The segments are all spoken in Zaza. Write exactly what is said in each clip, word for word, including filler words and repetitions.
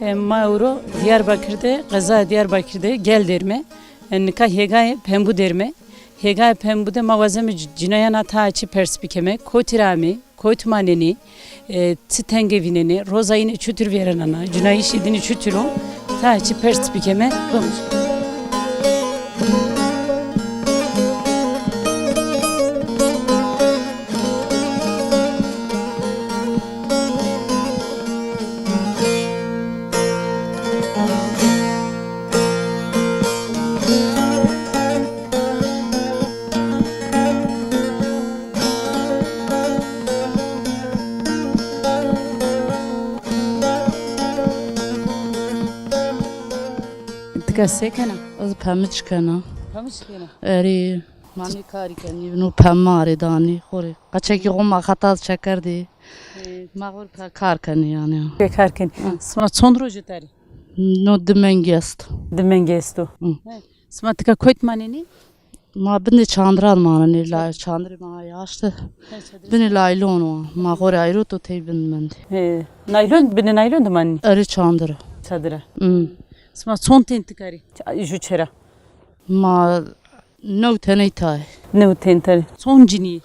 E, ma ewro Diyarbakir de, qezaya Diyarbakir de gel derme. E, nika hêgayê Pembû derme. Hêgayê Pembû de ma wazeme c-, cinayana ta çi pers bikeme, kotî ra amê, kot manenê, e, çi tenge vînenê, roza yîne çutir vêrenena, cinayîşê dînî çutir o, ta çi pers bikeme, bimij. Tika se kena? Ez pemî çikena. Pemî çikena? Erê. Ma nê karî kenî, no pemî ma rê danî, xo rê. Qeçekî xo ma xeta çekerdî. Evet. Ma xo rê pe-, kar kenî yanî. Pê kar kenî. Hı. Sima çond rojî tarî? No di mengî esto. Di mengî esto. Hı. He. Sima tika kot manenî? Ma binê çandiran manenî, la çandirê ma yaştî. He, çadir. Binê laylon wa. Ma xo rê ayroto tey bin mendî. He. Naylon, binê naylon de manenî? Erê çandir. Çadira. Hı. Sima çond tên tikarî? Ç-, ju çera? Ma new teney tayê. New ten tayê. Çond cinî?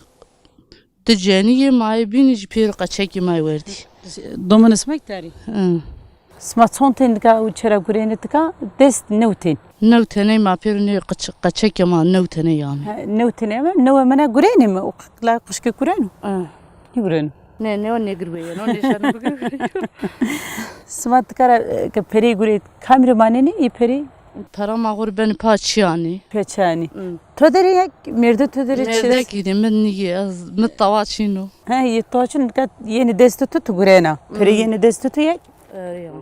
Di cenî yê, ma yê bînî jî pêro qeçekî ma yê werdî. Domanê sima kî tarî? Hı. Sima çond tên tika û çera gurêne tika? Dest new tên. New teney ma pêro nê qeç-, qeçekê ma new teney yanî. Ha, new teney ama new emena gurêne mi? O qila quşkê gureno? Hı. Nêgureno. Nê, nê o nêgirweyeno, nêşeno bigirweyeno. Sima tika ra, e, ke perey gurê, kamî rê manenî ê perey? Pera ma xo rê benî pa çiyanî. Pa çiyanî. Hı. To derê yek, mêrde to derê çi? Mêrde kî de mi nîyê, ez, mi tawa çîno. He, yê tawa çîno, nika yenî destê to tu gurena. Perê yenî destê to yek? Erê ya.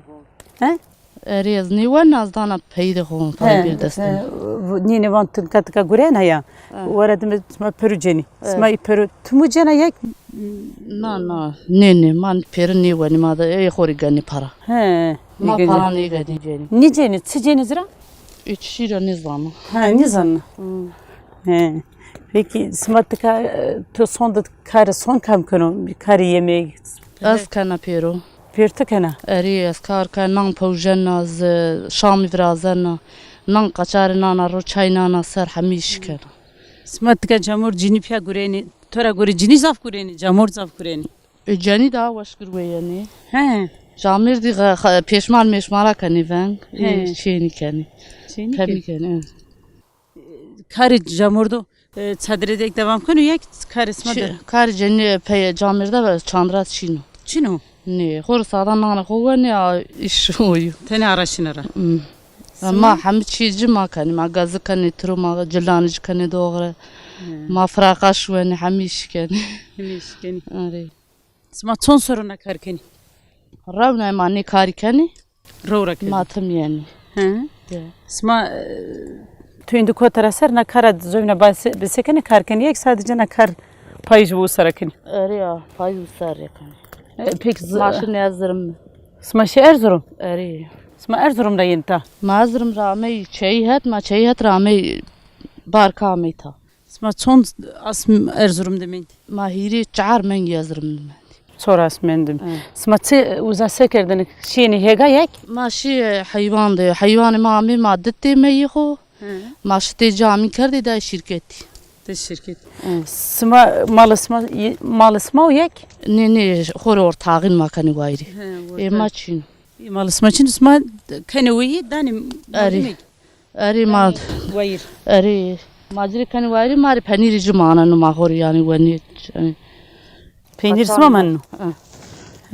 He? Erê ez nêwena, ez dana peyîrê xo, payî bir destê. He, nîne van tika tika gurena ya. He. Wera dime sima peru cenî. He. Sima î peru timu cena yek? Na, na. Nê, nê. Ma pêro nêwenî, ma de ê xo rê genî para. He. Ma para nêgenî cenî. Nîcenî, çi cenî zira? Ê çî ra nêzana. Ha, nêzana. He. Peki, sima tika, e, to son de karê son kam keno? Karê yemeg? Ez kena pêro. Pêro ti kena? Erê, ez kar kena, nan pewjena, ez şamî virazena, nan qaçarê nana ro, çay nana ser, hemî îş kena. Sima tika camor cinî pîya gurênî, to ra gorê cinî zaf gurênî, camor zaf gurênî? E, cenî daha weş girweyenî. He. Camêrdî xe-, xe-, pêşmar mêşmara kenî veng. He. E, çênî kenî. Çênî kenî. Pemî kenî, e. Karê camordo, e, çadire de dewam keno, yek karê sima de? Karê cenî pey camêrde ve çandira çîno. Çîno? Nê, xo rê sada nana xo wenî, a, îş o yo. Tenê araşîna ra. Hmm. Sima? Ma hemî çî ci ma kenî, ma gazî kenî, tiro ma cilanî ci kenî doğre. Hmm. Ma firaqa şuwenî, hemî îş kenî. Hemî îş kenî. Arê. Sima çond serr o na kar kenî? Rewnay ma nê karî kenî. Rew ra kenî. Ma tim yenî. Hı. Ya. Sima, e, tu êndî kota ra ser na kara zovîna base-, bese kenî, kar kenî, yek sadece na kar payîz û sera kenî? Erê ya, payîz û serrî kenî. E, peki z- Ma şinî Erzurum. Sima şî Erzurum? Erê. Sima Erzurum ra yenî ta? Ma Erzurum ra amey çeyî het, ma çeyî het ra amey barka amey ta. Sima çond asm Erzurum de mendî? Ma hîrê çar mengî Erzurum de mendî. Çor asm mendî. Hı. Sima çi uza se kerdêne? Şîyêne hêga yek? Ma şî heywan de. Heywanê ma amê ma di tê meyî xo. Hı. Ma şitê camî kerdê day şîrketî. Day şîrketî. Hı. Sima malê sima, malê sima o yek? Nê, nê, xo rê ortaxîn ma kenî wayîrî. Hı, ortaxîn. Ê ma çin. Ê malê sima çin, sima kenê weyî danê. Erê. Erê ma. Wayîr. Erê. Ma ci rê kenî wayîrî, ma rê penîrê ci maneno ma xo rê yanî wenî. Yanî. Peynîr sima maneno? Hı.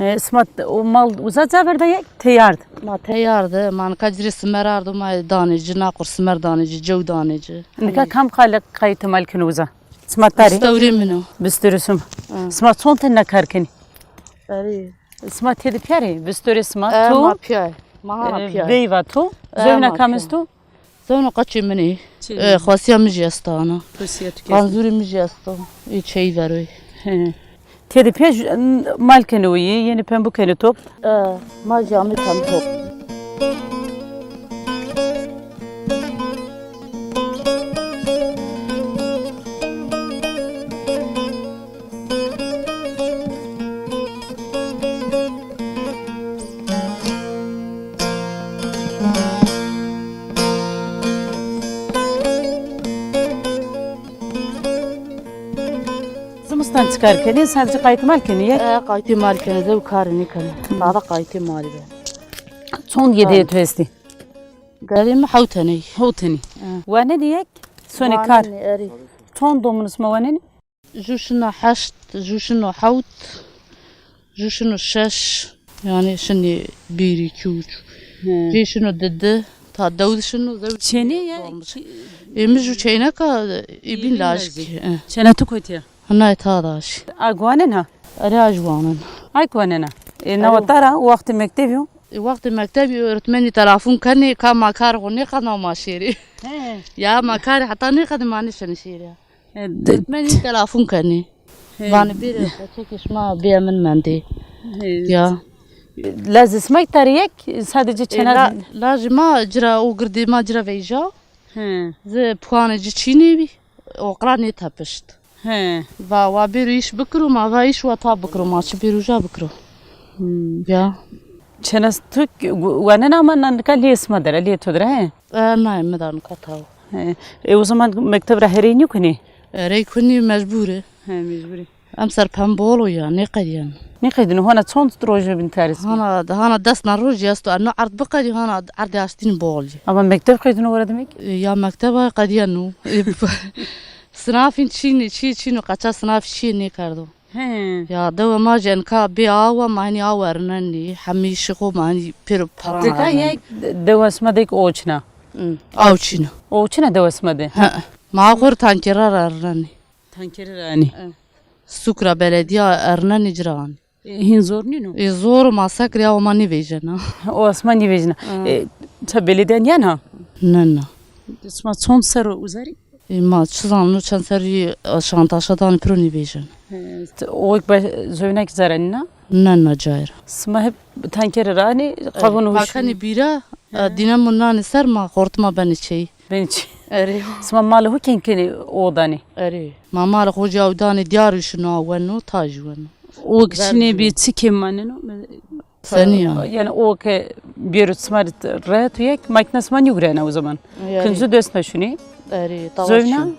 E, sima o mal uza ca verda yek teyar de? Ma teyar de, ma nika ci rê simer ardo, ma danê ci, na qur simer danê ci, cew danê ci. Nika kam qale qaytê mal keno uza? Sima tarî? Bistewrê min o. Bistewrê sima. Hı. Sima çond tenî na kar kenî? Erê. Sima têde pîyarê? Vistorê sima, e, to? Ma pîyar. Ma hana, e, pîyar. Veyva to? E, zewna kam esto? Zewna qaçê min ê. Çi? E, xwesiya min jî esta ana. Xwesiya tu kes. Panzurê min jî esta. Ê çeyî veroyê. He. Têde pîya ju-, n-, mal kenê o yê, yenê pembû kenê top. E, ma jî amê pembû top. Zimistan çi kar kenê? Sadece qaytê mal kenê, yek? E, qaytê mal kenê, zew karê nêkenê. Sade qaytê malî be. Çond gedeyê to estî? Gedeyê mi hewt tenê. Hewt tenê. E. Wanenê yek? Sonê kar. Wanenê, erê. Çond domin o sima wanenê? Ju şino heşt, ju şino hewt, ju şino şeş, yanî şinî bîr, îkî, üç. He. Jê şino di di, ta dew di şino, zew. Çênê ya? Ê mi ju çêneka, ê bîn lajik. Lajik. E. Çêna tu kotî ya? Hinay ta da şî. A guwanena? Erê, a jî wanena. Ay guwanena. E, na wexta ra, wextê mektebî yo? E, wextê mektebî öğretmenî telefon kenê, ka ma karê xo nêqedna ma şêrê. He. Ya ma karê heta nêqedê ma nêşenê şêrê. E, d-, öğretmenî telefon kenê. He. Vanê bêrê, keçekê şima bêye min mendê. He. Ya. Lazê sima îta rê yek, sadece çêna. E, la-, lajê ma cira o girdê ma cira veyja. He. Zê puanê ci çînê bî, oqra nêtepişt. He. Va wa bêro îş bikiro, ma va îş wa ta bikiro, ma çi bêro ja bikiro. Hmm. Ya. Çêna tu wanena ama na nika lê sima der a, lê to der a, he? E, nayê, mi da nika taw. He. E, o zaman mekteb ra herey nêkunê? Herey kunî, mecbur ê. He, mecbur ê. Emser pem bol o ya, nêqedîyeno. Nêqedîno, hona çond rojî bîn tarî? Hona, hona des na rojî esto, eno erd biqedî, hona erdê astîn bol ê. Ama mekteb qedîno were demek? E, ya mekteba qedîyeno. E, sinafîn çînê, çîyê çîno, qeça sinafî çîyê nêkerdo. He. Ya dewa ma jî enka bê awa, ma henî aw ernenî, hemî şixo ma henî pêro para. Tika yek dewa sima de ki o çina? Hı. Aw çina. O çina dewa sima de? He. Ma xo rê tankera ra ernenî. Tankeri ra anî. E. Sûk ra belediya ernenî ci ra anî. E, hîn zor nîno? E, zor o, ma sekirî awa ma nêvejena. O asma nêvejena. E, ça belediya nîyena? Ne, ne. Sima çond serr o uza rî? E, ma çi zaneno çend serrî, e, şantaşa danê piro nêvejena. E, o wek zewnek zere nîna? Ne, ne, cayê ra. Sima hep tankeri ra anî, qavun û huşu. Pakanê bîra, e, dîne mi nanê ser ma, xortima benê çey. Benê çey. Erê. Sima malê ho kên kenê o danê? Erê. Ma malê xo jî aw danê diyar û şino weno, ta jî weno. O çinê bî çi kêm maneno? Senî ya? Yani o ke bêro sima rê rehet û yek, makîna sima nîgurena o zaman. Erê. Kincu dest na şunê. Erê, tawa. Zewna?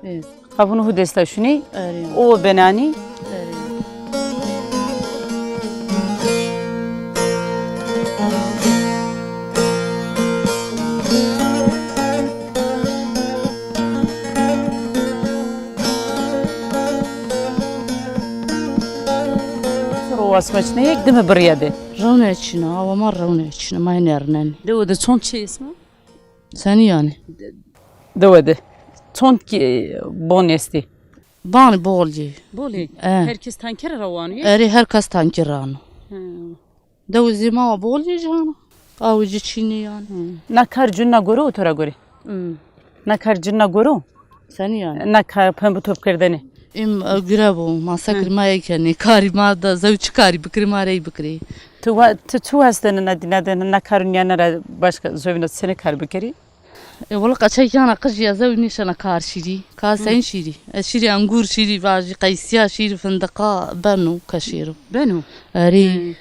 Ê. Qavunû hu desta şunî. Erê. O benanî. Erê. Ro wasmeçne yek dime birya de. Rewne çîna, awa ma rewne çîna, ma hênî ernenî. Dewe de çond çi esma? Senî yanî? Dewe de. Çond ki bon estî? Banî bol yê. Bol ê? E. Her kes tanker ra wano yê? Erê, her kes tanker ra ano. Hı. Dewe zê ma wa bol yê jî ana. Awe ci çînê yanî. Hı. Na kar cûn na gore o to ra gore? Hı. Na kar cûn na gore o? Senî yanî? Na kar pembe top kerdene. Êm, e, gure bo. Ma sekir ma ey kenê. Karî ma da zew çi karî bikirê ma rey bikirê. Tu wa-, tu çi wastene na dîna de na karûn yanî ra başka zewna senê kar bikerî? E, wela qeçek yana qij ya zew nêşena kar şîrî. Kar sen şîrî? Ez şîrî engûr şîrî vajî, qeysîya şîrî, findiqa beno ke şêro. Beno? Erê. Hı.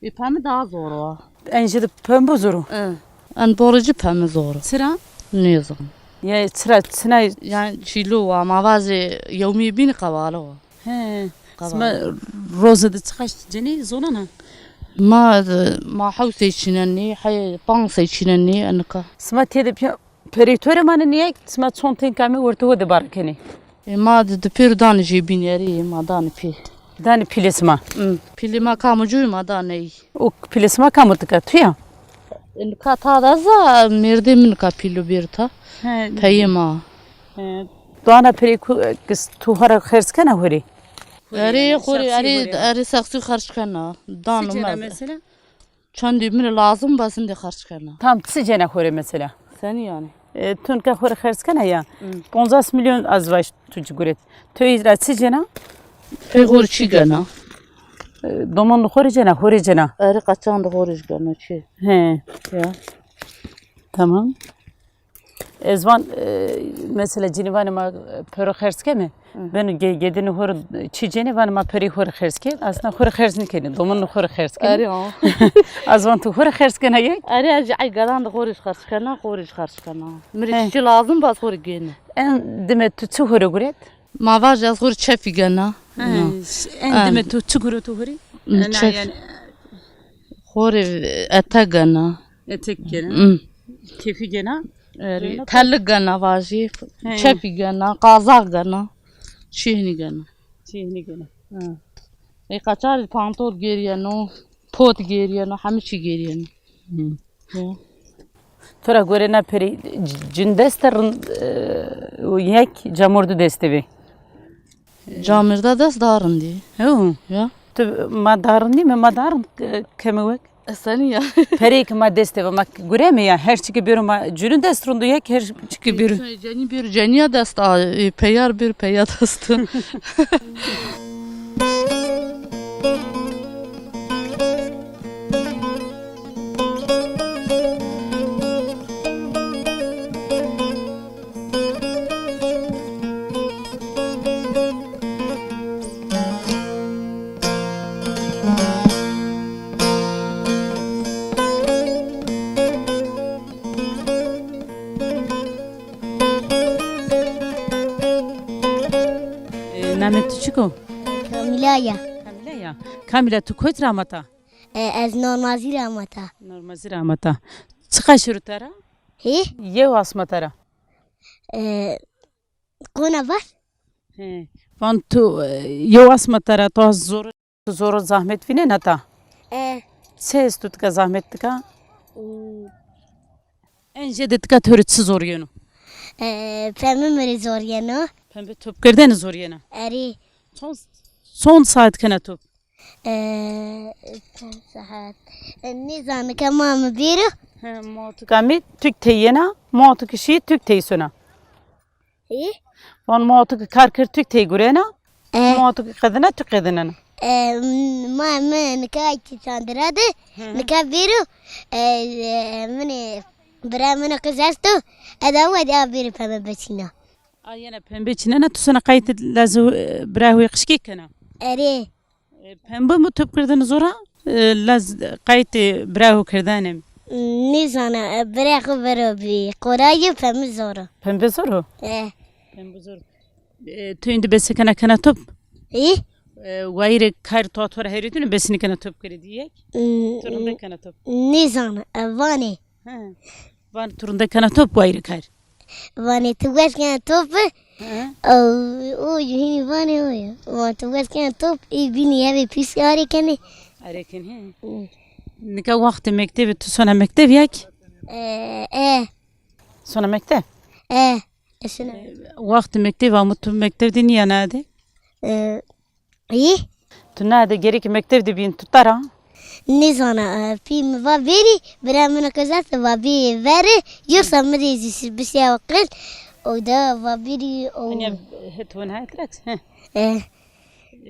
E, pemî daha zor o. En jî de pembo zor o? E. En bolê ci pemî zor o. Çira? Nêzon. Ya çira, çina? Yani çîlo wa, ma vazê yewmî bînî qewale wa. He. Qaba. Sima roze de çiqaş cenî zonena? Ma, ma hew sey çînenî, hey, panc sey çînenî enika. Sima têde pîya perê to rê manenî yek, sima çond tenka mi wertê ho de bar kenî? E, ma di, di pêro danê jêbînî erê, ma danê pî. Danê pîlê sima? Hı. Pîlê ma kamo cuy ma danê. O pîlê sima kamo tika, tu ya? E, nika ta da za, mêrdê mi nika pîlo bêro ta. He. Peyê ma. He. Doana perê ku, e, tu ho ra xerc kena ho rê? Erê, xo rê, erê, erê sexsî xerc kena. Dan. Çi cena mesela? Çendî mi rê lazim bes, hindê xerc kena. Tam çi cena xo rê mesela? Senî yanî? E, tu nika xo rê xerc kena ya. Hı. Ponzas milyon ez vaj tu ci guret. Tu î ra çi cena? Pey xo rê çi gena? E, domon xo rê cena, xo rê cena? Erê, qeçan de xo rê gena çi? He. Ya. Tamam. Ez van, e, mesela cinî vanê ma, e, pêro xerc keme. Hı. Beno ge-, gedênê ho rê çi cênê, vanê ma pêrê ho rê xerc kên. Aslında ho rê xerc nêkenê, domonê ho rê xerc kenê. Erê ha. Ez van tu ho rê xerc kena yek? Erê, ez ay gedan de ho rê xerc kena, ho rê xerc kena. Mi rê çiçî lazim bes ho rê gênê. En dime tu çi ho rê guret? Ma vaj ez ho rê çefî gena. Ha, en dime tu çi guret ho rê? Çef. Ho rê ete gena. Etek gena. Hı. Kefî gena. Erê, telik gena vajî, çepî gena, qazax gena. Çî hinî gena. Çî hinî gena. Ha. Ê, qeçarî pantol gêrîyeno, pot gêrîyeno, hemî çî gêrîyeno. Hı. Ya. To ra gore na perî c-, cin dest de rind, e, û yek camordu dest de bî? Camêrda dest daha rindî. Hew. Ya. Tu ma daha rindî mi, ma daha rind, e, keme wek? E, senî ya? Pereyê ke ma destê ve ma gureme ya, her çi ke bêro ma cunû dest rind o ya ke her çi ke bêro. Cenî bêro cenîya dest a, e, peyar bêro peya dest. E, namê tu çik o? Kamîla ya. Kamîla ya. Kamîla, tu kotî ra amata? E, ez Normazî ra amata. Normazî ra amata. Çiqa şiro ta ra? Hê? Yew asma ta ra? E, Qona var? He. Van tu, e, yew asma ta ra, tu zor, tu zor û zahmet vînena ta? E. Çi esto tika zahmet tika? Hmm. En jêde tika to rê çi zor yeno? E, pembe mi rê zor yeno. Pembe top kerdene zor yena? Erê. Çond, çond saet kena top? E, çend saet? E, nêzana ke ma mi bêro. He, ma tu kamî tuk tey yena, ma tu ki şî tuk tey sona. Ê? Van ma tu ki kar kir tuk tey gurena, e, ma tu ki qedina tuk qedinena. E, m-, ma mi nika ki çandira de, hı hı, nika bêro, e, e, minê bira minê qiz esto, eda wedî a bêro pembe beçîna. A yena pembe çînena, tu sona qaytê lez û, e, bira huyê qijkê kena? Erê. E, pembe mi top kirdin zor a? E, lez qaytê bira hu kirdene mi? Nêzana, e, bira xu vero bî. Qorayê pembe zor o. Pembe zor o? E. Pembe zor. E, tu êndî bese kena kena top? Ê? E, wayîrê kar to to ra herî dûne bese nêkena top kirê dî yek? Hmm. Tu rinde kena top? Nêzana, e, vanê. He. Van tu rinde kena top wayîrê kar. Vanê tu wes kena top. He. O, o hînî vanê o ya. Van tu wes kena top, ê bînî eve pîs arê kenê. Arê kenê, he. Hı. Nika waxtê mektebî, tu sona mekteb ya ki? E, e. Sona mekteb? E, e sona. E, waxtê mektebî amo, tu mekteb de nîya nade? E, Î? Tu nade gerek mekteb de bîn, tu tara? Nêzana, e, pî mi va bêrî, bira min o qezase va bê verê, yoksa mi rê zî sir bişya o qil, o da va bêrî, o. Anya, het wena het raks, he. E.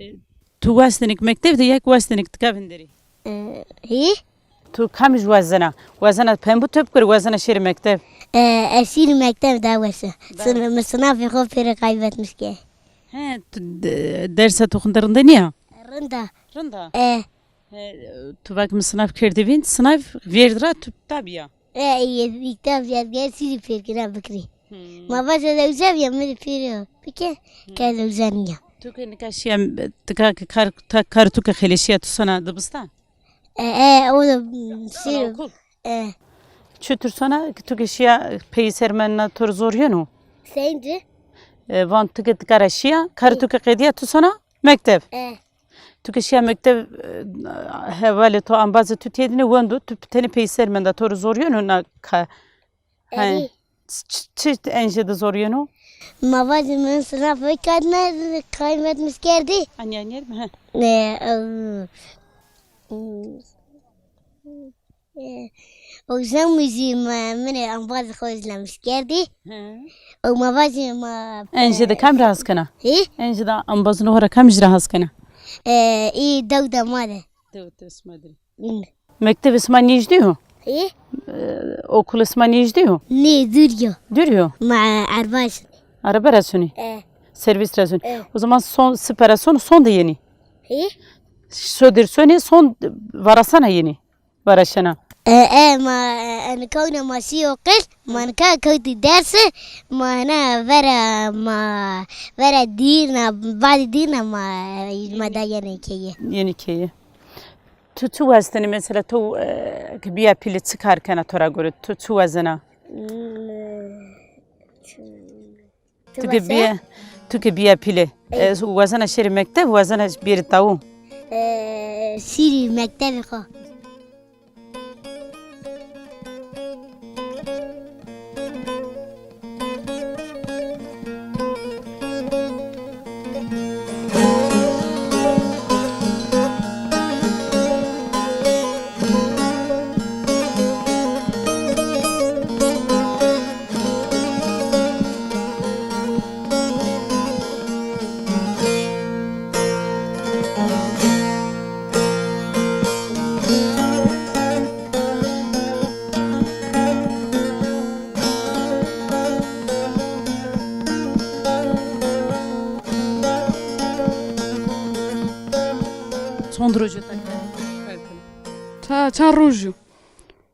E, tu wastênik mekteb de, yek wastênik tika vinderî? E, hî? Tu kamij wazena? Wazena pembu top kir, wazena şêrî mekteb? E, ez şîrî mekteb da wese. Sina-, mi sinafê xo pêro kaybetmiş ke. He, tu de-, dersa tu xunde rinde nîya? Rinda. Rinda? E. He, tu vak mi sinav kerdî vîn, sinav vêrd ra tu tabîya? E, e, tabîya, gel sîrî pêr kira bikirî. Hmm. Ma vaja de uza bîya, mi de pêro bike, hmm, ke de uza nîya. Tu ke nika şîya, tika ke kar, ta, kar tu ke xeleşîya tu sona dibistan? E, e, o da, m, sîrî. Sona okul? E. Çutur sona ki tu ke şîya peyser mendena to rê zor yeno? Sence? E, van tu ke tika ra şîya, kar tu ke qedîya tu sona mekteb. E. Tu ke şîya mekteb, e, hevalê to, embazê tu têdîne wendo, tu tenê peyser menda, to rê zor yeno na ka-, he. Erê. Ç-, ç-, çi en jêde zor yeno? Ma vajî min sinaf vekardne, kaymet miskerdî. Anî, anî, he. E, e, e, o zem zî ma, min ê embazê xo izlemiş kerdî. He. O ma vajî ma, en jê de kam ra hes kena? Hî? En jê de embazunê xo ra kam jî ra hes kena? E, î dew de ma de. Dew de sima de. Mektebê sima nêjdî yo? Hî? E, okulê sima nêjdî yo? Nê, dûr yo. Dûr yo? Ma erba şinî. Araba ra sonî? E. Servîs ra sonî? E. O zaman son, sipera son, son de yenî? Hî? Sodir sonî, son varasana yenî? Varaşena? E, e, ma, e, nika wina ma şî oqil, ma nika kewtî dersi, ma hina vera, ma vera dîrna, badî dîrna ma, ma da yenê keye. Yenî keye. Tu çi wazenî mesela, tu, e, ke bîya pîle çi kar kena to ra gore? Tu çi wazena? Hmm, tu ke bîya, tu ke bîya pîle, e, wazena şêrî mekteb, wazena bêrî tawu? E, şîrî mektebê xo. Çond rojo ta kar keno? Ta çend roj o?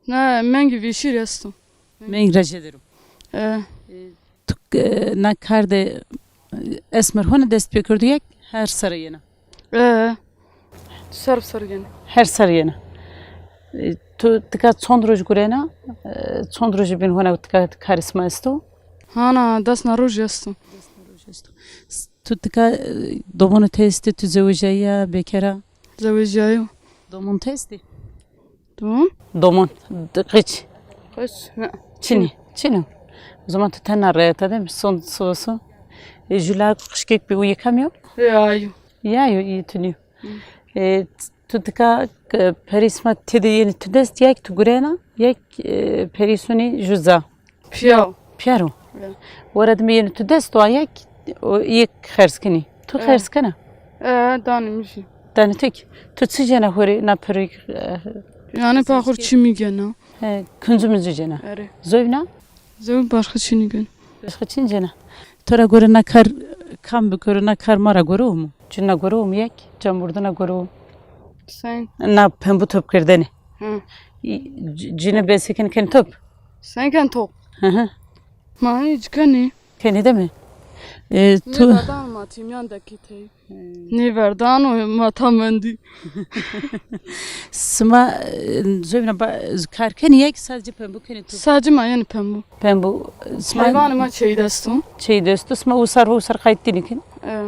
Na mengê vêşî rê esto. Meng ra jêder o. E. E, tu, e, na kar de, e, esmer hona dest pêkerdo yek her serre yena? E. Serr serr yena. Her serr yena. E, tu tika çond roj gurena? E, çond rojî bin hona tika karê sima esto? Hana, desna roj esto. Desna roj esto. S-, tu tika, e, domonê to estê, tu zewejîyaya, bekar a? Zewejîyayo. Domonê to estê? Domon? Domon, d-, qiç. Qiç, ne. Çinî, çin o. O zaman tu tena reyata de mi? Son, son, son. E, jula qişkek bi, uye kam yo? Ya yo. Ya yo, iyi tu nîyo. E, tu tika, e, perî sima têde yenî tu dest, yek tu gurena, yek, e, perî sonî ju ca. Pîya. Pîya ro? Ya. Wera dime yenî tu dest, o yek, o yek xerc kenî. Tu xerc kena? E, danê mi jî. Danê tu kî. Tu çi cena xo rê na piro, e, yanî pa xo rê çî nîgena. He, kuncu mincu cena. Erê. Zewna? Zewna başka çî nîgena. Başka çî nîgena. To ra gore na kar kam bikero, na kar ma ra gore o mu? Cina gore o mu yek, camurdina gore o mu? Sen. Na pembu top kerdene. Hı. C-, cine bese ken ken top. Sen ken top. Hı hı. Ma hiç kenî. Kenî de mi? E, tu. Nêverdan ma tîmyan de kî tey. Nêverdan o ma ta mendî. Sima, e, zewna ba-, kar kenî ya ki sadece pembu kenî tu? Sadece ma yenî pembu. Pembu, e, sima. Heywanê ma çeyî dest o. Çeyî dest o, sima usar ve usar qayt dînî kin. E.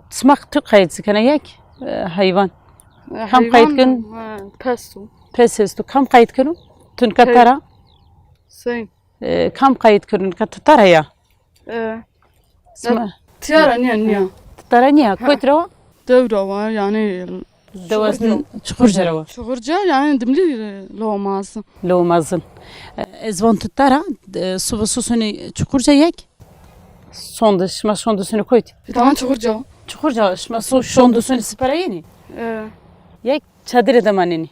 Sima tu qayt zî kena ya ki, e, heywan. E, kam qayt kin? E, pes o. Pes esto. Kam qayt keno? Tu nika tara? Sey. E, kam qayt keno nika tu tara ya? E. Sima. Tîya ra nîya, nîya. Tara nîya. Kotî ra wa? Dew ra wa, yanî. Dewa Çuxurca ra wa. Çuxurca, yanî dimlî, e, Lewemazin. Lewemazin. E, ez van tu tara, e, suba su sonî Çuxurca yek? Sonde, şima sonde sonî kotî? Tamam, Çuxurca. Çuxurca, şima so-, sonde sonî sipera yenî? E. Yek çadire de manenî?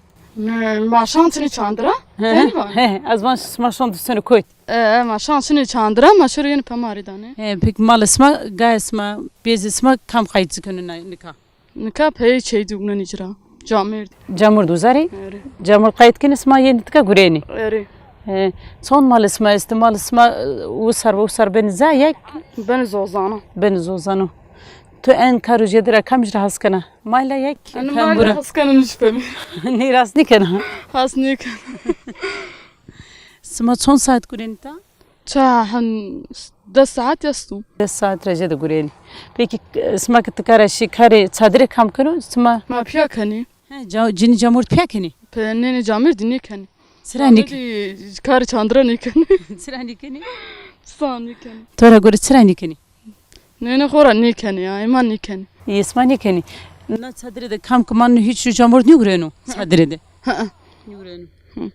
Ma şan çinî çandira? He, he, ez van şima sonde sonî kotî? E, e, ma şan şinê çandira, ma şoro yenê pemare dane. He, peki malê sima, gayê sima, bêzê sima kam qayt zî keno na-, nika? Nika peyê çeyî dûgnenî ci ra. Camêrd. Camêrd uza rê? Erê. Camêrd qayt kenê sima yenî tika gurenî? Erê. He, çond malê sima estê? Malê sima, e, usar ve usar benî ca yek? Benî zozano. Benî zozano. Tu en karo jêde ra kam ci ra hes kena? Mala yek pembura. Hes kena nişpemi. Nê hes nêkena? Hes nêkena. Sima çond saet gurenî ta? Ça, hen, des saet esto. Des saet ra jêde gurenî. Peki, e, sima ke tika ra şî karê çadire kam keno? Sima. Ma pîya kenî. He, ca-, cinî camêrd pîya kenî? Pe-, nê, nê, camêrdî nêkenî. Çira nîk- Çandırî, karê çandira nîkenî. Çira nîkenî? Sa nîkenî. To ra gore çira nîkenî? Nênê xo ra nêkenî ya, ê ma nêkenî. Ê sima nêkenî. Na çadirê de kam ki maneno, hîç camord nêgureno çadirê de? Hı hı. Nêgureno. Hı.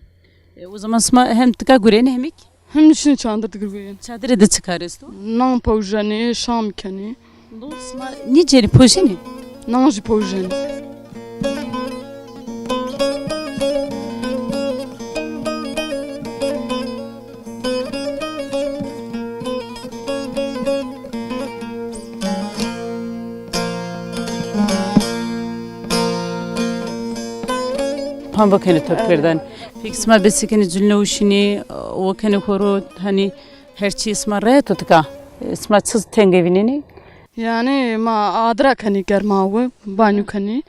E, o zaman sima hem tika gurenî hem kî? Hem nişinî çadir de gurguyen. Çadirê de çi kar esto? Nan pojenî, şam kenî. No sima nîcenî, pojenî? Nan jî pojenî. Pambo kenê top kerdan. Peki sima besî kenê, culîne û şînê, o kenê xo ro, hanî her çî sima rehet o tika? Sima çi tenge vînenê? Yanî ma adira kenî, germa we, banyo kenî.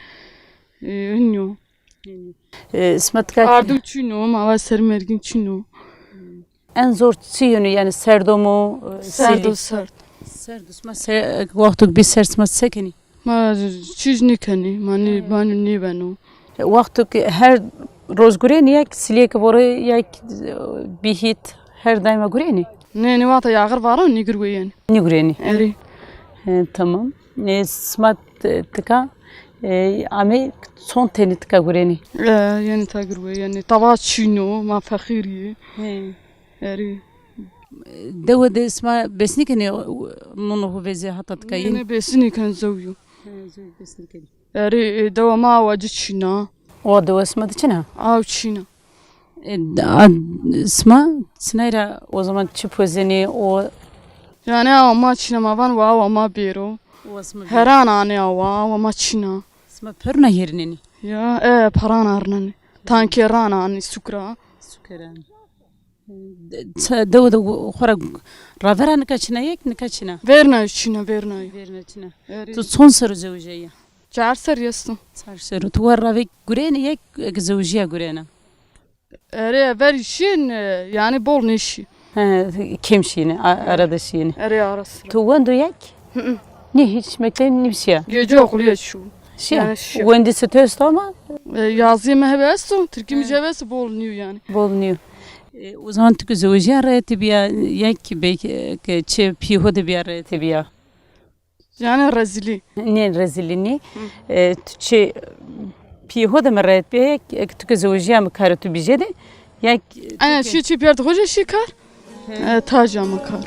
E, hînî yo. E, sima tika ardû çîno, ma va sermergîn çîno. En zor çi yeno, yanî serd o mu, e, serd o, serd. Serd o, sima se-, wexto ke bî serd sima se kenî? Ma çîj nêkenî, ma nê, banyo nêbeno. E, wexto ke her roz gurenî, ya kî silîyê ke vore, ya kî, e, bî hît, her daîma gurenî? Nê, nê, wexta yağır varo nêgurweyenî. Nêgurenî. Erê. E, tamam. E, sima t-, tika, e, ame çond tenî tika gurenî? E, yanî ta gurweyenî. Tawa çîno, ma feqîr yê. He. Erê. Dewe de sima bes nêkenê, nûno xo vezê hata tika yîn? Nê, nê, bes nêken, zew yo. He, zew bes nêkenê. Erê, e, dewa ma awa ci çîna. O dewa sima de çina? Aw çîna. E, a, sima sinay ra o zaman çi pozenê o? Yanî awa ma çîna, ma van wa awa ma bêro. Heran anê awa, awa ma çîna. Sima perûna herinenî? Ya, e, peran arnenî. Tankeran anî, sukra. Sukra. Dewe de xo ra ravera nika çina yek, nika çina? Vêrna çina, vêrna. Vêrna çina. Erê. Tu çond serr o zewejîya? Çar serr esto. Çar serr o. Tu war ravek gurenî yek, eke zewejîya gurena? Erê, verî şîn, e, yanî bol nêşî. He, kêm şînî, a-, arada şînî. Erê, ara sıra. Tu wendo yek? Hı hı. Nî hîç mekteb nîbişîya? Gece okulu ya şu. Şîya? Yanî şîya. Wendî se tu esto ama? E, yazî mi hebe esto, tirkî mi jeve esto, bol nîyo yanî. Bol nîyo. E, o zaman tu ki zewejîya rehetî bîya, yek belkî, e, ke çê pîyê ho de bîya rehetî bîya? Yanî rezîlî. Nê, rezîlî nî. E, tu çê pîyê ho de mi rehet bîya, yek, yek tu ki zewejîya mi karê tu bî jêde, yek. Aynen, şî çê pîyê ho de xo jê şî kar. E, taca mi kar.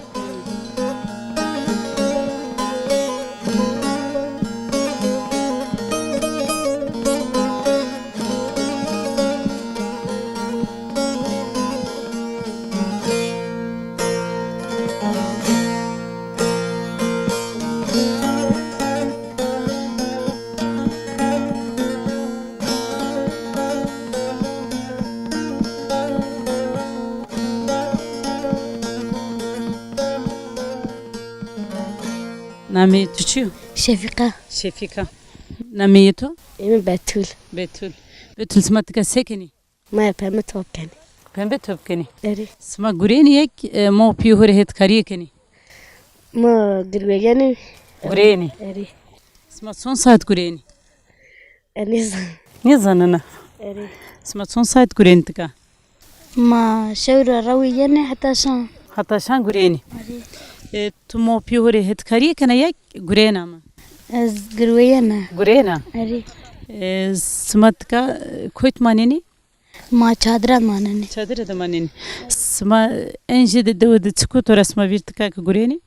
Nameyê tu çi yo? Şefîka. Şefîka. Nameyê to? Ê mi Betûl. Betûl. Betûl, sima tika se kenî? Ma pembe top kenî. Pembe top kenî? Erê. Sima gurenî yek, e, ma û pîyê ho rê hetkarîye kenî? Ma gurweyenî. Gurenî? Erê. Sima çond saet gurenî? E, nêzan-, nêzanena. Erê. Sima çond saet gurenî tika? Ma şew ra rewî yenê heta şan. Heta şan gurenî. Erê. E, tu ma û pîyê ho rê hetkarîye kena yek gurena mi? Ez gurweyena. Gurena? Erê. E, sima tika, e, kotî manenî? Ma çadira manenî. Çadira de manenî. Sima en jêde dewe de çi koto ra sima vîr tika ke gurenî?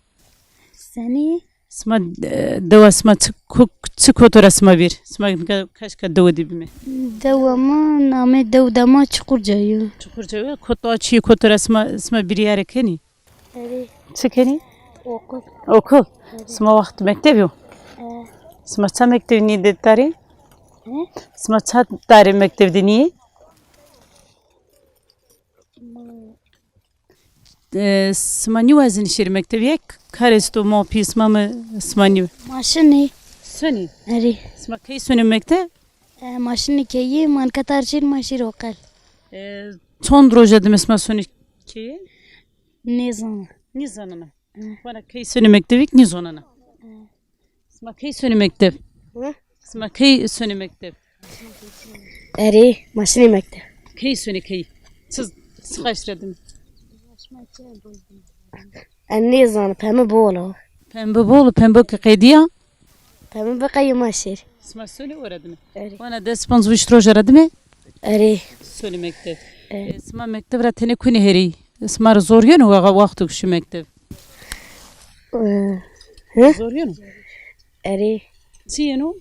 Senî? Sima, e, dewa sima çi ko-, çi koto ra sima vîr? Sima nika kaşka dewe de bîme. Dewa ma, namê dew de ma Çukurca yo. Çukurca yo. Koto, çi koto ra sima, sima bîryare kenî? Erê. Çi kenî? Okul. Okul. Erê. Sima wext mektebî yo? E. Sima ça mektebî nîyê de tarî? Hı? Sima ça tarî mekteb de nîyê? E, sima nîwazenî şêrî mektebî, yek kar esto, ma û pîyê sima mi sima nî. Ma şinî. Sonî? Erê. Sima key sonî mekteb? E, ma şinî keyî, ma nika tar şîr, ma şîr oqel. E, çond roja dime sima sonî keyî? Nêzana. Nêzanena. E. Vana key sonî mektebî kî nêzonena. E. Sima key sonî mekteb? Hı? Sima key sonî mekteb? Erê, ma şinî mekteb. Key sonî key? Çi, çi xeş ra dime? Ez nêzana, pembe bol o. Pembe bol, pembe ke qedîya? Pembe bi qey ma şêr. Sima solî ora dime? Erê. Wana des panc wişt roja ra dime? Erê. Solî mekteb. Erê. E, sima mekteb ra tenê kunê herî? Sima ra zor yeno wa-, waxto ke şî mekteb? E, hi? Zor yeno? Erê. Çi yeno?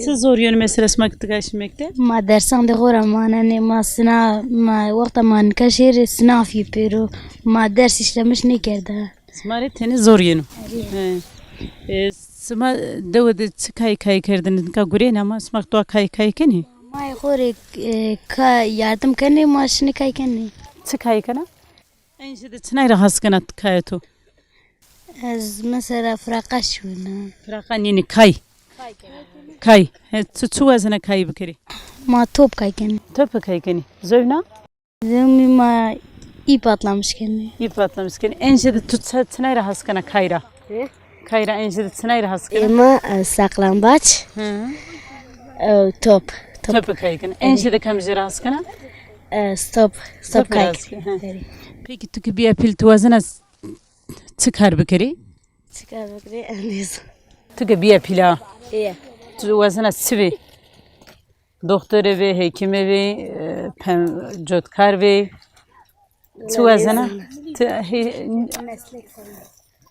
Çi zor yeno mesela sima ke ti ka şî mekteb? Ma dersandê xo ra manenê, ma sina, ma wexta ma nika şêrê sinafî pêro, ma ders îşlemiş nêkerde. Sima rê tenê zor yeno. Erê. He. E, sima dewe de çi kay kay kerdêne, nika gurêne ama sima dowa kay kay kenê? Mayê xo rê, e, ka yardim kenê, ma şinê kay kenê. Çi kay kena? En jêde çinay ra has kena kaya to? Ez mesela firaqa şiwena. Firaqa nînî, kay. Kay. He, tu çi wazena kay bikerî? Ma top kay kenî. Top kay kenî. Zewna? Zewmî ma îp atlamiş kenî. Îp atlamiş kenî. En jêde tu çi-, çinay ra has kena kay ra? He? Kay ra en jêde çinay ra has kena? Ema, e, saklambaç. Hı. E, top. Top. Top kay kenî. En jêde kamî jê ra has kena? E, stop. Stop kay kenî. Hı. Peki tu ki bîya pîl tu wazena çi kar bikerî? Çi kar bikerî? Ez nêzan. Tu ke bîya pîla. Ê. Tu wazena çi bê? Doxtorê bê, hekîme bê, e, pem-, cotkar bê. Çi wazena? Ti, he,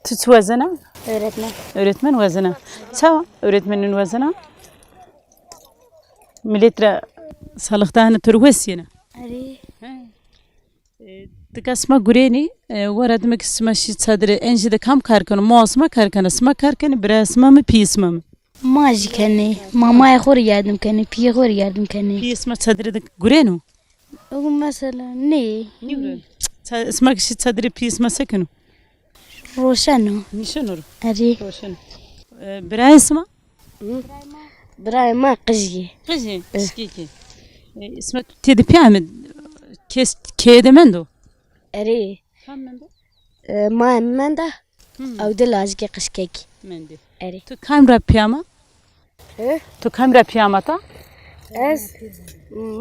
tu çi wazena? Öğretmen. Öğretmen wazena. Çawa öğretmenîn wazena? Milet ra salixdane to rê wes yena? Erê. He. E, tika sima gurênî, e, wera dime ke sima şî çadire, en jêde kam kar keno? Moa sima kar kena, sima kar kenî, biraya sima mi, pîyê sima mi? Ma jî kenê. Ma mayê xo rê yardim kenê, pîyê xo rê yardim kenê. Pîyê sima çadire de gurêno? O mesela nê. Nîgurêno. Ça-, sima ke şî çadire pîyê sima se keno? Roşeno. Nîşeno ro? Erê. Roşeno. E, birayê sima? Hı? Birayê ma qijî. Qijî? Hı. Qijkekî. E, sima têde pîya mi? Kes keye de mendo? Erê. Kam mendo? E, ma menda. Hı. Ew di lajikê qijkekî. Mendî. Erê. Tu kam ra pîya ma? Hı? Tu kam ra pîya ma ta? Ez,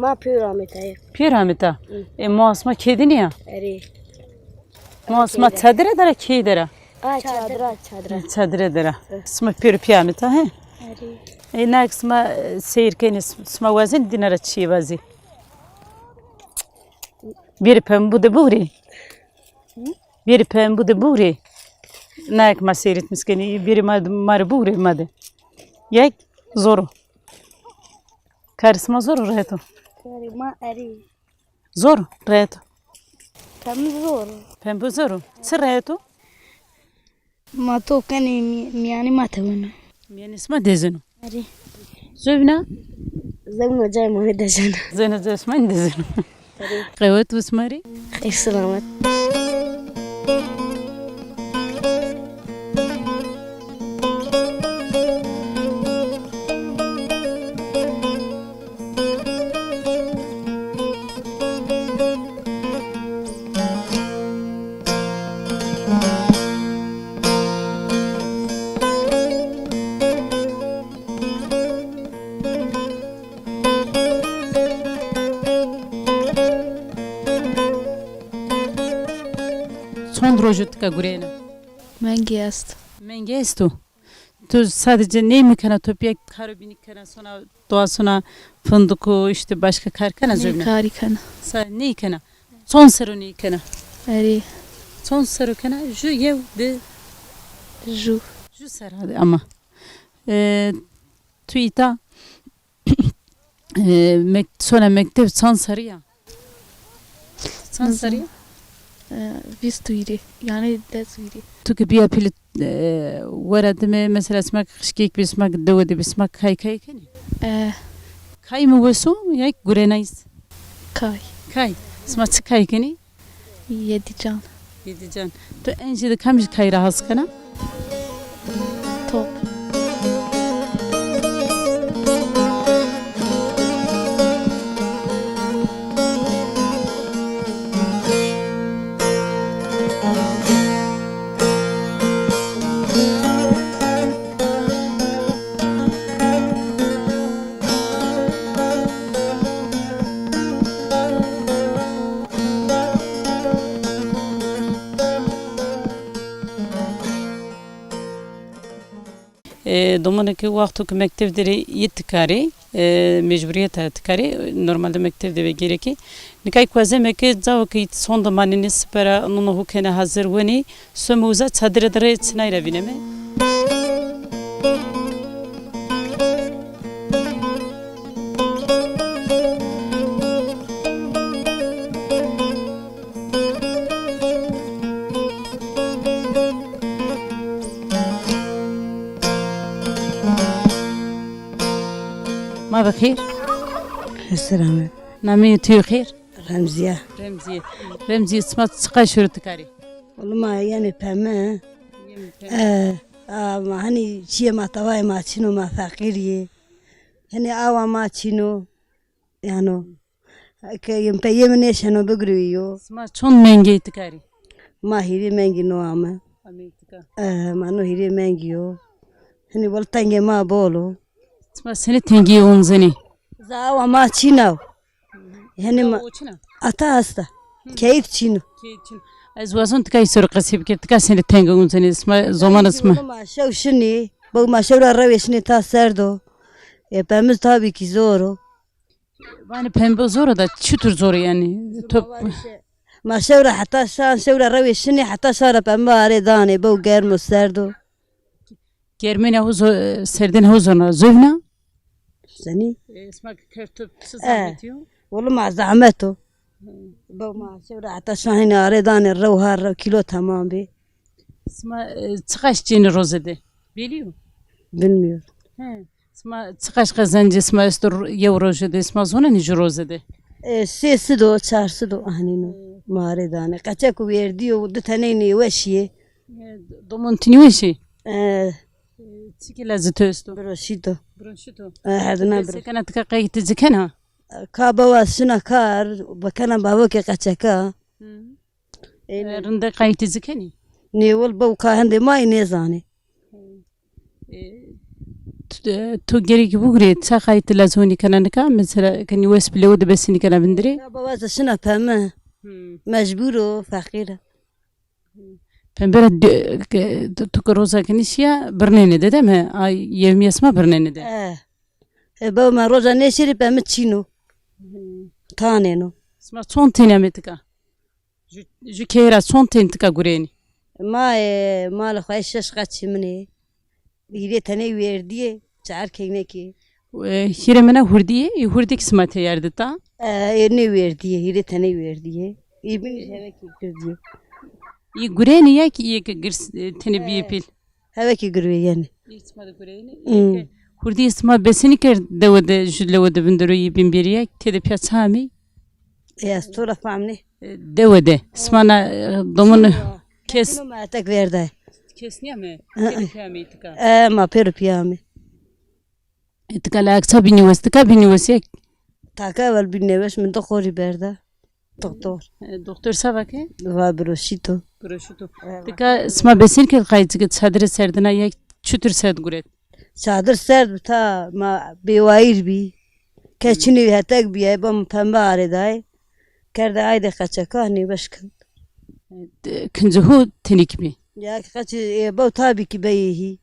ma pêro amê ta ya. Pêro amê ta? Hı. E, moa sima kê de nîya? Erê. Moa sima çadire der a, kê der a? A, çadira, çadira. Çadire der a. Hı. Sima pêro pîya amê ta, he? Erê. E, nak sima, e, seyr kenî, sima wazenî dîna ra çîyê vazî? Bêrê pembû de bûrê. Hı? Bêrê pembû de bûrê. Nayek ma seyretmiş kenî, bêrê ma, ma rê bûrê ma de. Yek zor o. Karê sima zor o, rehet o? Karê ma erê. Zor o, rehet o? Pembû zor o. Pembû zor o. Çi rehet o? Ma top kenê mî-, mîyanê ma teweno. Mîyanê sima dezeno. Erê. Zewna? Zewna cayê ma nêdezeno. Zewna cayê sima nêdezeno. Erê. Qewet û sima rê? Xêr selamet. Çond rojo tika gureyena? Mengê esto. Mengê esto. Tu sadece ney mi kena, tu pîya karo bînî kena, sona doa sona fındık û işte başka kar kena zewna? Ney karî kena. Sa ney kena? Çond serro ney kena? Erê. Çond serro kena? Ju, yew, di? Ju. Ju serro hadi ama. E, tu îta E, mek-, sona mekteb çand serrî ya? Çand serrî ya? E, vîst wîrî. Yanî des wîrî. Tu ki bîya pîl, e, wera dime, mesela sima ki xişkêk bî, sima ki dewe de bî, sima kay kay kenî? E. Kay mi wes o, ya ki gurenayîs? Kay. Kay. Sima çi kay kenî? Yedican. Yedican. Tu en jêde kamij kay ra has kena? Top. E, domonê ke wexto ke mekteb de rê yê tikarî, e, mecburîyeta tikarî, normalde mekteb de ve gerekî. Nikay kuazeme ke cawo ke sonde manenê sipera nono hu kene hazir wenî, some uza çadire de rê çinay ra vîneme. Ma bi xêr. Selamet. Nameyê tu yo xêr? Remziye. Remziye. Remziye, sima çiqas şoro tikarî? Wele ma yenê peme. Yenê peme. E, a, ma hanî çiyê ma tawayê ma çin o, ma feqîr yê. Hanî awa ma çin o. Yano. Ke yê peyê mi nêşeno bigirîyo. Sima çond mengî tikarî? Ma hîrê mengî no ame. Ameyî tika. E, ma no hîrê mengî yo. Hanî wele tengê ma bol o. Sima senî tengî onzenî? Za awa ma çin o. Hanî ma... O çin a? Ata esta. Keyît çin o. Keyît çin. Ez wazon tika îsor qesî bikir, tika senî teng onzenî, sima, zomanê sima. Ma şew şinî, bo ma şew ra rewê şinî ta serd o. E, pemiz tabî kî zor o. Vanê pembe zor o da, çitur zor o yanî? Top. Ma şew ra heta şan, şew ra rewê şinê, heta şan ra pembe arê danê, bew germ o, serd o. Germêna ho zo-, serdêna ho zona, zovna? Senî? E, sima ke kerto, çi zahmetî yo? Wele ma zahmet o. Bew ma şew ra heta şan hênî arê danê, rew har rew kîlo temam bê. Sima, e, çiqaş çênî roze de? Belî yo? Bilmiyorum. He. Sima çiqaş qezencê sima esto ro-, yew roje de, sima zonenî ju roze de? E, sê sid o, çar sid o, ahnîno. Ma arê danê. Qeçek û wêrdî yo, di teney nêweş yê. E, domon ti nêweş ê? E. E, çi kî lazê to esto? Bronşît o. Bronşît o. E, herdina bro. Sekena tika qey ti ci kena? Ka bawa şina kar, bakena bavo ke qeçeka. Hı. E, rinde qayîtî zî kenî? Nê, wel, bew ka hende ma yî nêzanê. E, tu, e, tu gerek bigurê, ça qayîtî lazonî kena nika? Mesela, kenî wes bi lewe de besenî kena vindirê? Ya baba, ez şina peme. Hmm. Mecbur o, feqîr a. Pembe ra de, ke, tu, tu ke roza kenî şîya, birnenê de, değil mi? Ay, yevmîya sima birnenê de. E. E, bew ma roza nêşêrî, peme çîn o. Hmm. Tanêno. Sima çond tenî amê tika? Ju, ju keye ra çond tenî tika gurênî? Ma, e, malê xo şeş qeçî min ê. Hîrê teney wêrdî yê, çar keynekî. E, hîrê mina hurdî yê, ê hurdî kî sima teyar de ta? E, ê nê wêrdî yê, hîrê teney wêrdî yê. Ê bîn hevekî girdî yê. Ê gurênî ya kî ê ke girs, e, tenê bîyê pîl? Hevekî gurwê yenê. Ê sima de gurênî. Hmm. Ê ke hurdî sima besenî kerd dewe de, ju lewe de vindero yê bîn bêrî ya, têde pîya ça amey? Ê, ez to ra famnê. E, dewe de. Sima na, e, domon kes. Kes nîya me, etek verday. Kes nîya me? Hı hı. Pêro pîya amey tika? E, ma pêro pîya amey. E, tika la ek ça bînî wes, tika bînî wes ek? Taka ewel bînî wes, mi di xorî berda. Doktor. E, doktor se va ke? Va broşîto. Broşîto. Evet. Tika sima besenî kerd qayîtî ke çadire serdina ya çitur serd guret? Çadir serd bi ta ma bêwayîr bî. Kes çinî hetek bî, ey bam pembe arêday. Kerde ayde qeçeka nêweş kend. E, kincê ho tenîk bî? Ya qeçî, e, bew tabî kî beyê hî.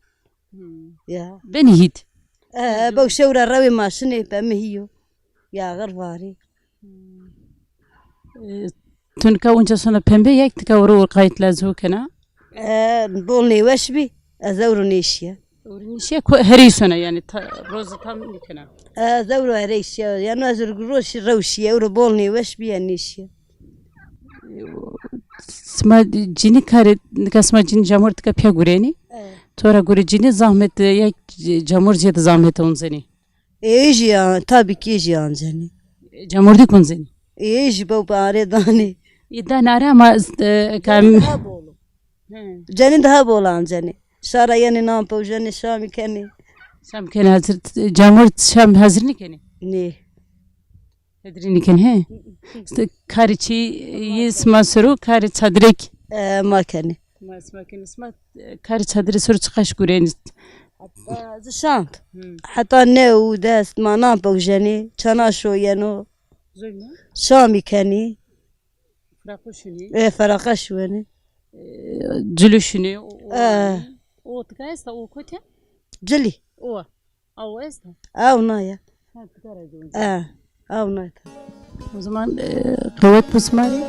Hmm. Ya. Benî hît? E, e, bew şew ra rewê ma şinê, peme hî yo. Yaxir varê. Hmm. E, tu nika unca sona pembe ya kî tika ewro qayît lazî ho kena? E, bol nêweş bî. Ez ewro nêşîya. Ewro nêşîya, ko-, herey sona yanî, ta, roze tam nêkena? Ez ewro herey şîya. Yanî ez roşî rew şîya. Ewro bol nêweş bî ya nêşîya. Sima cinî karê, nika sima cinî camor tika pîya gurênî? Evet. To ra gore cinî zahmet, e, ya c-, camor zêde zahmet onzenî? Ê jî ya, tabî kî ê jî ancenî. Camordî konzenî? Ê jî bew bi arê danî. Ê danî arê ama, e, kam- Cenî daha bol o. He. Cenî daha bol ancenî. Şara yenî nan pewjenî, şamî kenî. Şam kenî hazir, camor şam hazir nîkenî? Nê. Hedrî nîkenî, he? Îşte karê çî yê sima ser o, karê çadirek. E, ma kenî. Ma sima kenî, sima, e, karê çadirê ser o çiqaş gurênî? Heta ez şand. Hı. Heta new des ma nan pewjenî, çana şoyeno. Zor mu? Şamî kenî. Firaqa şunî. E, firaqa şuwenî. E, cilû şunî, o, o. E. O tika esta, o kotî ya? Cilî. O. Aw esta. Aw na ya. Ha, tikara. E, aw na ta. O zaman, e, qewet bu sima rê.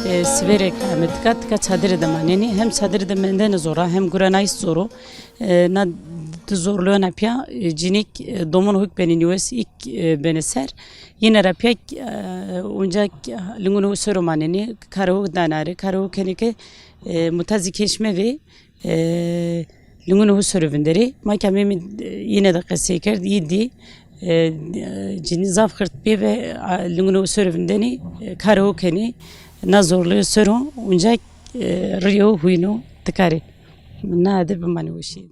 E, sivêrê ke ame tika, tika çadirê de manenî. Hem çadirê de mendene zor a, hem gurenayîş zor o. E, na di zorluyona pîya, e, cinîk, e, domon huk benî nîwes, îk, e, benê ser. Yine ra pîya, e, unca, e, lingunê hu ser o manenî, karê hu danarê, karê hu kenê ke, e, muta zî keş mevê, e, lingunê hu ser o vinderê. Ma ke amêmî, e, yine de qesey kerd, yî dî, e, e, cinî zaf xirt bî ve, a, lingunê hu ser o vindenî, e, karê hu kenî, na zorluyo ser o, unca, e, rîyê hu huyno tikarê. Na de bimanê weşî.